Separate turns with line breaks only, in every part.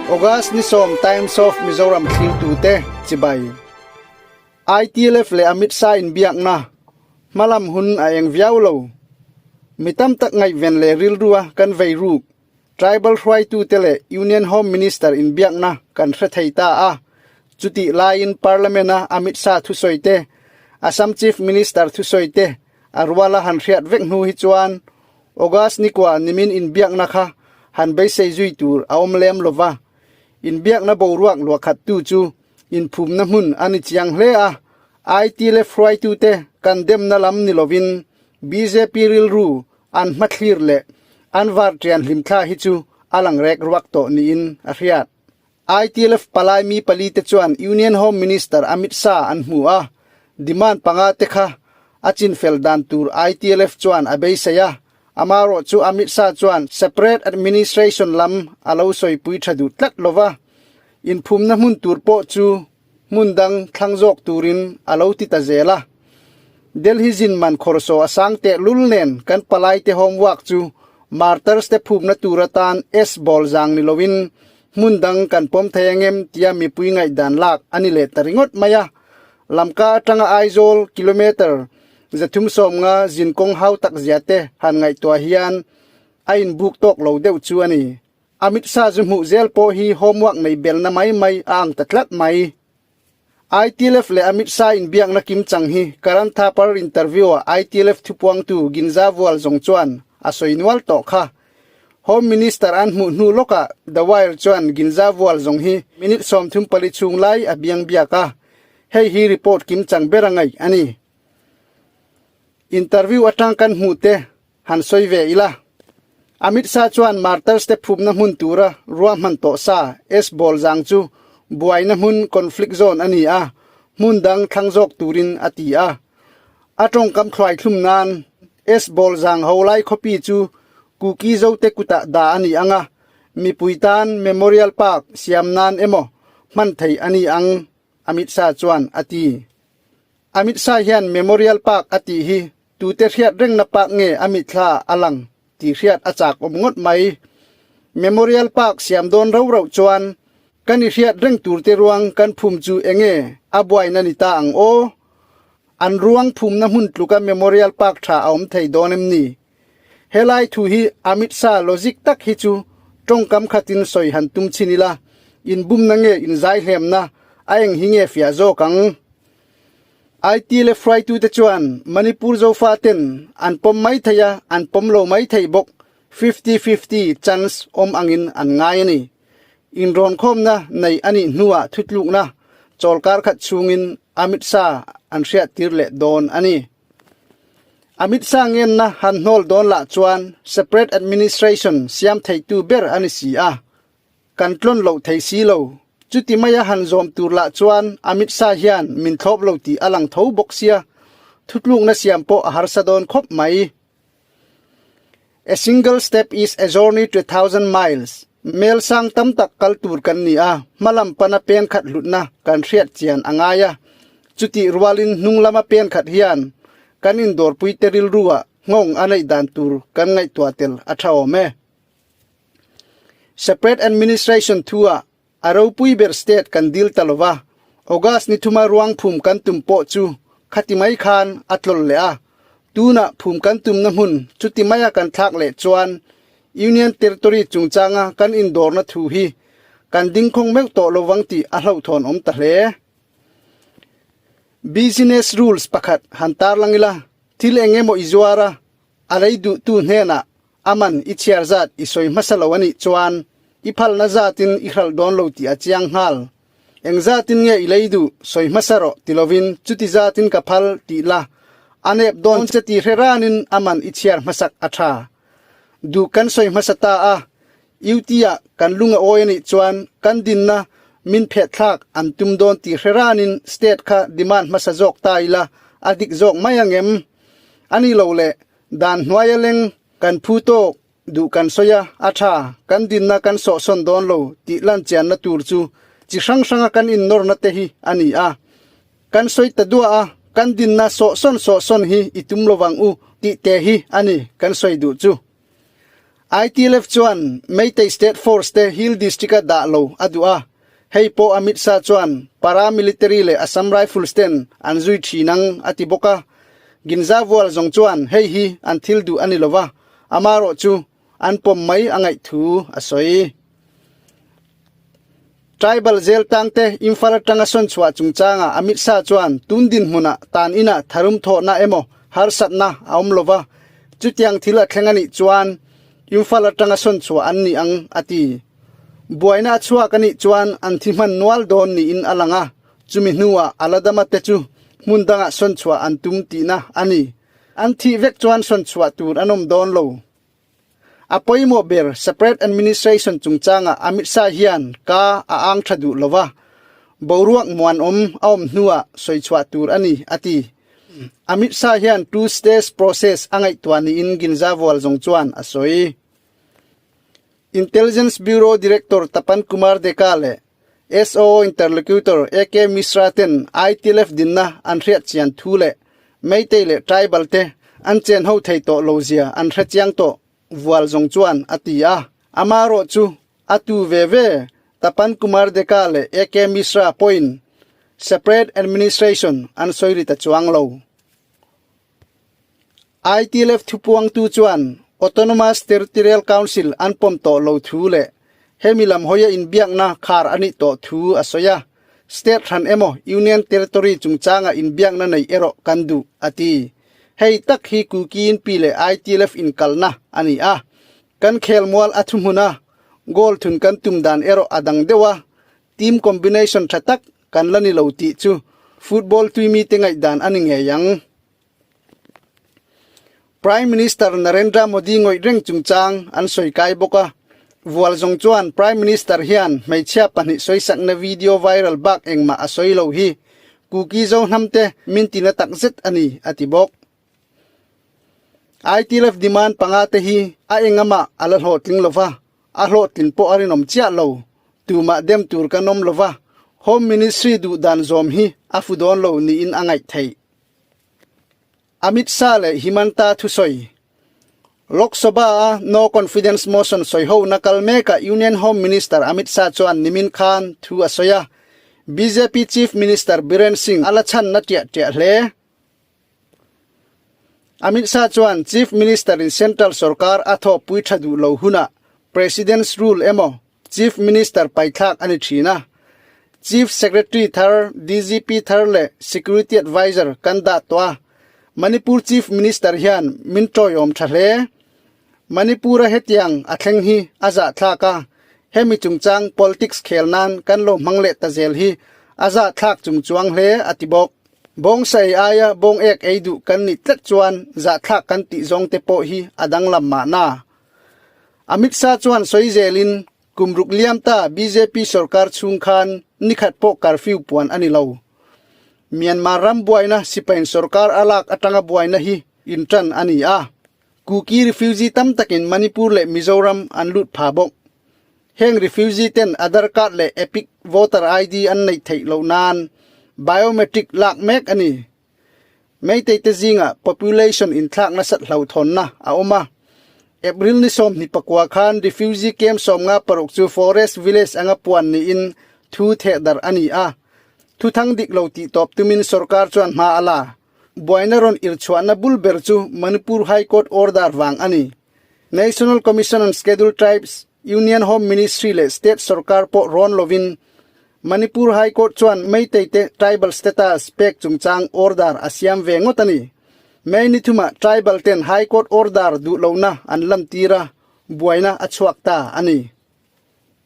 August ni sawm Times of Mizoram thlirtute chibai. ITLF leh Amit Shah inbiakna hmalam hun a eng viau lo. Mi tam tak ngaihven leh rilrua kan vei ruk Tribal hruaitute leh Union Home Minister inbiakna kan hre thei ta a. Chutih laiin Parliament-a Amit Shah thusawi te, Assam Chief Minister thusawi te a ruala han hriat vek hnu hi chuan August nikua nimin inbiakna kha han beisei zui tur a awm lem lo va. Inbiakna boruak luahkhattu chu inphumna hmun a ni chiang hle a, IT leh hruaitute kan demna lam ni lovin bjp rilru an hmathlir leh an varṭian hlimthla hi chu a lang rek ruak tawh niin a hriat. ITLF palai mi palite chuan Union Home Minister Amit Shah an hmu a, demand panga te kha a chinfel dan tur ITLF chuan a beisei a, amarawh chu Amit Shah chuan separate administration lam a lo sawipui tha duh tlat lo va, inphumna hmun tur pawh chu hmun dang thlang zawk turin a lo ti ta zel a. Delhi zin man khawrsaw a sang teh lul nen kan palaite homework chu martyrs te phumna tur atan S ball zang ni loin hmun dang kan pawm thei angem tia mipui ngaihdan lak a ni leh ta ringawt mai a. Lamka atanga Aizawl kilometre 350 zin kawng hau tak zia te han ngaihtuah hian a inbuk tawk lo deuh chu a ni. Amit Shah zu hmuh zel pawh hi homework nei belna mai mai a ang ta tlat mai. ITLF leh Amit Shah inbiakna kimchang hi Karan Thapar interview-ah ITLF thupuangtu Ginza Vual zawng chuan a sawi nual tawh kha. Home Minister an hmuh hnu lawkah The Wire chuan Ginza Vual zawng hi minute 34 chhung lai a biang biak a, hei hi report kimchang ber a ngaih a ni. Interview atang kan hmuh te Han sawi ve ila. Amit Shah chuan Martyrs te phupna hmun tura ruahman tawh sa S ball zang chu buaina hmun conflict zone a ni a, hmun dang thlang zawk turin a ti a. A tawngkam thluai thlum nan S ball zang ho lai khawpi chu Kuki Zote kutah dah a ni ang a, mipui tan Memorial Park siam nan emaw hman theih a ni ang, Amit Shah chuan a ti. Amit Shah hian Memorial Park a tih hi Tute hriat rengna park nge a mitthla a lang tih hriat a chak awm ngawt mai. Memorial Park siam dawn rau rauh chuan kan i hriat reng turte ruang kan phum chu enge a buaina ni ta ang aw? An ruang phumna hmun tluka Memorial Park tha a awm thei dawn em ni? Helai thu hi Amit Shah logic tak hi chu tawngkam khatin sawi han tum chhin ila, inbumna nge inzaihlemna a eng hi nge fiah zawk ang? IT leh hruaitute chuan Manipur Zofa ten an pawm mai thei a, an pawm lo mai thei bawk, fifty-fifty chance awm angin an ngai a ni. Inrawnkhawmna nei a nih hnuah thutlukna chawlkar khat chhungin Amit Shah an hriattir leh dawn a ni. Amit Shah ngenna han hnawl dawn lah chuan separate administration siam theitu ber a ni si a. Kan tlawn loh thei si lo. Chuti maia han zawm tur lah chuan Amit Shah hian min thlawp lo tih a lang tho bawk sia, thutlukna siam pawh a harsa dawn khawp mai. A single step is a journey to a thousand miles. Mel sang tam tak kal tur kan ni a, hmalam pana pen khat hlutna kan hriat chian a ngai a. Chutih rualin hnung lama pen khat hian kan indawrpuite rilruah nghawng a neih dan tur kan ngaihtuah tel a tha awm e. Separate Administration thu-ah a ropui ber state kan dil ta lova, August ni thuma ruang phum kan tum pawh chu khati mai khan a tlawl leh a. Tunah phum kan tumna hmun chuti maia kan thlak leh chuan Union Territory chungchanga kan indawrna thu hi kan dingkhawng meuh tawh lovang tih a hlauhthawn awm ta hle. Business rules pakhat han tarlang ila, thil eng emaw i zuar a, a lei duhtu hnenah A man i chhiar zat i sawi hmasa lo a nih chuan i phalna zatin i hralh dawn lo tih a chiang nghal. Eng zatin nge i lei duh sawi hmasa rawh ti lovin chuti zatin ka phal tih la a nep dawn che ti hre ranin a man i chhiar hmasak a tha. Duh kan sawi hmasa ta a, UT-ah kan lung a awi a nih chuan kan dinna min phehthlak an tum dawn ti hre ranin state kha demand hmasa zawk ta ila a dik zawk mai angem? A ni lo le, Dan hnuaia leng kan phu tawk duh kan sawi a, a tha, kan dinna kan sawhsawn dawn lo tih lanchianna tur chu chi hrang hranga kan innawrna te hi a ni a. Kan sawi ta duah a, Kan dinna sawh sawn sawh sawn hi i tum lovang u tih te hi a ni kan sawi duh chu. ITLF chuan Meitei State Force te Hill District-a dah lo a duh a, hei pawh Amit Shah chuan Paramilitary leh Assam Rifles ten an zui thin ang a ti bawk a. Ginza vual zawng chuan hei hi an thil duh a ni lova, amarawh chu an pawm mai a ngaih thu a sawi. Tribal zel tangte Imphal atanga sawn chhuah chungchangah Amit Shah chuan tun dinhmunah tan inah tharum thawhna emaw harsatna a awm lova, chutiang thil a thleng a nih chuan Imphal atanga sawn chhuah an ni ang a ti. Buaina a chhuak a nih chuan an thi hman nual dawn niin a lang a, chumi hnuah a la dama te chu hmun dangah sawn chhuah an tum tihna a ni. An thih vek chuan sawn chhuah tur an awm dawn lo. A pawimawh ber Separate Administration chungchangah Amit Shah hian ka a ang tha duh lo va, boruak muanawm a awm hnuah sawi chhuah tur a ni, a ti. Amit Shah hian two stage process a ngaihtuah niin Ginza vual zawng chuan a sawi. Intelligence Bureau Director Tapan Kumar Deka leh SOO Interlocutor AK Mishra ten ITLF dinna an hriat chian thu leh Meitei leh Tribal te an chen ho thei tawh lo zia an hre chiang tawh vual zawng chuan a ti a. Amarawh chu a tu ve ve Tapan Kumar Deka leh AK Mishra pawhin Separate Administration an sawi ri ta chuang lo. ITLF thupuangtu chuan Autonomous Territorial Council an pawm tawh lo thu leh hemi lam hawia inbiakna khar a nih tawh thu a sawi a, State hran emaw Union Territory chungchanga inbiakna nei erawh kan duh, a ti. Hei tak hi Kuki-in pi leh ITLF inkalna a ni a. Kan khelmual a thuhmun a, goal thun kan tum dan erawh a dang deuh a, team combination tha tak kan la ni lo tih chu football tuimite ngaihdan a ni ngei ang. Prime Minister Narendra Modi ngawih reng chungchang an sawi kai bawk a, vual zawng chuan Prime Minister hian hmeichhia pahnih sawisakna video viral bak engmah a sawi lo hi Kuki Zo hnamte min tina takzet a ni, a ti bawk. ITLF demand panga te hi a engamah a la hlawhtling lova, a hlawhtlin pawh a rinawm chiah lo. Tumah dem tur kan awm lova, Home Ministry duh dan zawm hi a fu dawn lo niin a ngaih theih. Amit Shah leh Himanta thusawi. Lok Sabha-a No Confidence Motion sawihona kal mekah Union Home Minister Amit Shah chuan nimin khan thu a sawi a, bjp Chief Minister Biren Singh a la chhanna tiah tiah hle. Amit Shah chuan Chief Minister-in Central sorkar a thawhpui tha duh lo hunah President's Rule emaw Chief Minister paithlak a ni thin a, Chief Secretary thar, DGP thar leh Security Adviser kan dah tawh a, Manipur Chief Minister hian min tawiawm tha hle. Manipur-a hetiang a thleng hi a zahthlak a, hemi chungchang politics khel nan kan lo hmang leh ta zel hi a zahthlak chungchuang hle a ti bawk. Bawngsa ei aia bawng ek ei duh kan nih tlat chuan zahthlak kan tih zawng te pawh hi a danglam mahna. Amit Shah chuan sawi zelin, Kum ruk liam ta bjp sorkar chhung khan nikhat pawh curfew puan a ni lo. Myanmar ram buaina sipain sorkar a lak atanga buaina hi intan a ni a. Kuki refugee tam takin Manipur leh Mizoram an lut pha bawk. Heng refugee ten Aadhar card leh Epic voter ID an neih theih loh nan biometric lak mek a ni. Meitei te zingah population inthlak nasat hlauhthawnna a awm a. April ni 24 khan refugee camp 56 chu forest village anga puan niin thu thehdarh a ni a. Thuthang dik lo tihtawp tumin sorkar chuan hma a la. Buaina rawn irchhuahna bul ber chu Manipur High Court order vang a ni. National Commission on Scheduled Tribes, Union Home Ministry leh state sorkar pawh rawn lovin Manipur High Court chuan Meitei te tribal status pek chungchang order a siam ve ngawt a ni. May ni thumah tribal ten High Court order duh lohna an lantir a, buaina a chhuak ta a ni.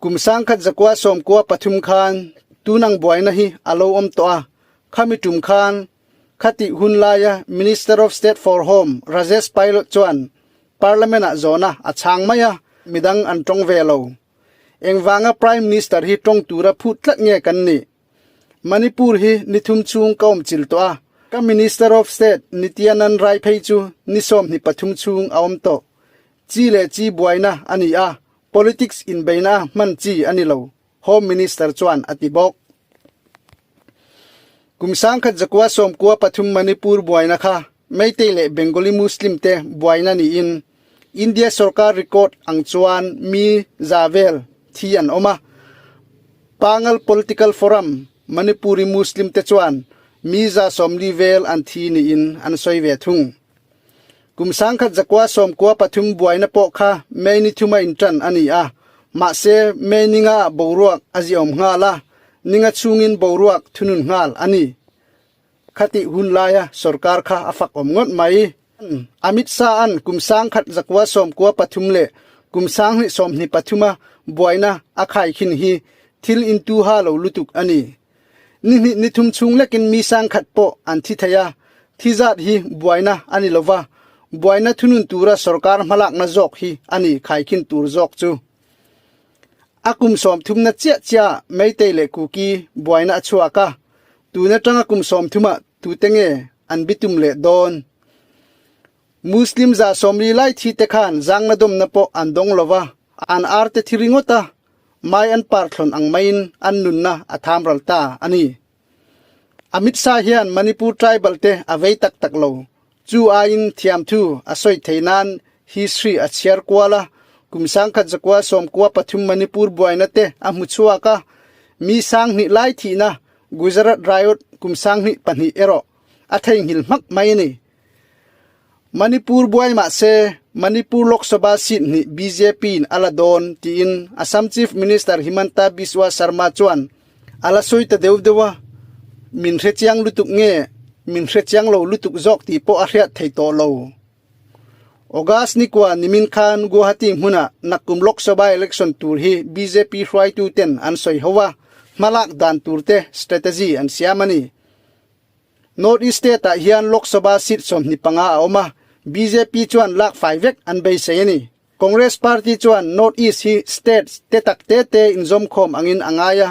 Kum sangkhat zakua sawmkua pathum khan tunang buaina hi a lo awm tawh a, khami tum khan khatih hun laia Minister of State for Home Rajesh Pilot chuan Parliament-ah zawhna a chhang mai a, midang an tawng ve lo. Engvanga Prime Minister hi tawng tura phut tlat nge kan nih? Manipur hi ni thum chhung ka awm chil tawh a, ka Minister of State Nityanand Rai phei chu ni 23 chhung a awm tawh. Chi leh chi buaina a ni a, politics inbeina hman chi a ni lo, Home Minister chuan a ti bawk. Kum 1993 Manipur buaina kha Meitei leh Bengali Muslim te buaina niin India sorkar record ang chuan mi za vel thi an awm a. Pangal Political Forum Manipuri Muslim te chuan mi 40 vel an thi niin an sawi ve thung. Kum 1993 buaina pawh kha May ni thuma inṭan a ni a, mahse May ninga ah boruak a ziawm nghal a, ninga chhungin boruak thunun nghal a ni. Khatih hun laia sorkar kha a fak awm ngawt mai. Amit Shah-a'n kum 1993 leh kum 2023 a buaina a khaikhin hi thil intuha lo lutuk a ni. Ni hnih ni thum chhung lekin mi sangkhat pawh an thi thei a, thi zat hi buaina a ni lova, buaina thunun tura sorkar hmalakna zawk hi a ni khaikhin tur zawk chu. A kum sawmthumna chiah chiah Meitei leh Kuki buaina a chhuak a, tun atanga kum sawmthumah tute nge an bitum leh dawn? Muslim 40 lai thi te khan zangna dawmna pawh an dawng lova, an ar te thi ringawt a, mai an par thlawn ang maiin an nunna a tham ral ta a ni. Amit Shah hian Manipur tribal te a vei tak tak lo. Chu aiin thiamthu a sawi thei nan history a chhiar kual a, kum 1993 Manipur buaina te a hmu chhuak a, mi 2000 lai thihna Gujarat riot kum 2002 erawh a theihnghilh hmak mai a ni. Manipur buai mah se Manipur Lok Sabha seat hnih bjp in a la dawn tiin Assam Chief Minister Himanta Biswa Sarma chuan a la sawi ta deuh deuh a, min hrechiang lutuk nge min hrechiang lo lutuk zawk tih pawh a hriat thei tawh lo. August nikua nimin khan Guwahati hmunah nakkum Lok Sabha election tur hi bjp hruaitu ten an sawi ho a, hmalak dan tur te strategy an siam a ni. North East State ah hian Lok Sabha seat 25 a awm a, bjp chuan lak fai vek an beisei a ni. Congress party chuan North East hi state te tak te te inzawmkhawm angin a ngai a,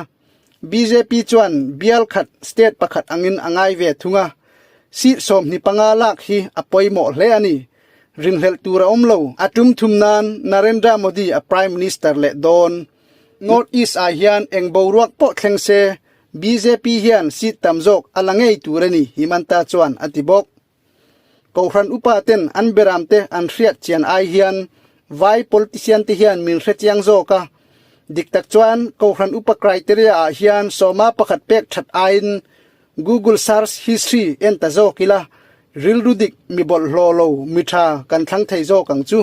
bjp chuan bial khat state pakhat angin a ngai ve thung a, seat 25 lak hi a pawimawh hle a ni. Rinhlelh tur a awm lo. A tum thum nan Narendra Modi a Prime Minister leh dawn. North East ah hian eng boruak pawh thleng se Bjp hian seat tam zawk a la ngei tur a ni, Himanta chuan a ti bawk. Kohhran upa ten an beram te an hriat chian ai hian vai politician te hian min hre chiang zawk a. Dik tak chuan Kohhran upa criteria ah hian sawma pakhat pek that aiin Google search history en ta zawk ila rilru dik mi bawlhhlawh lo mi tha kan thlang thei zawk ang chu.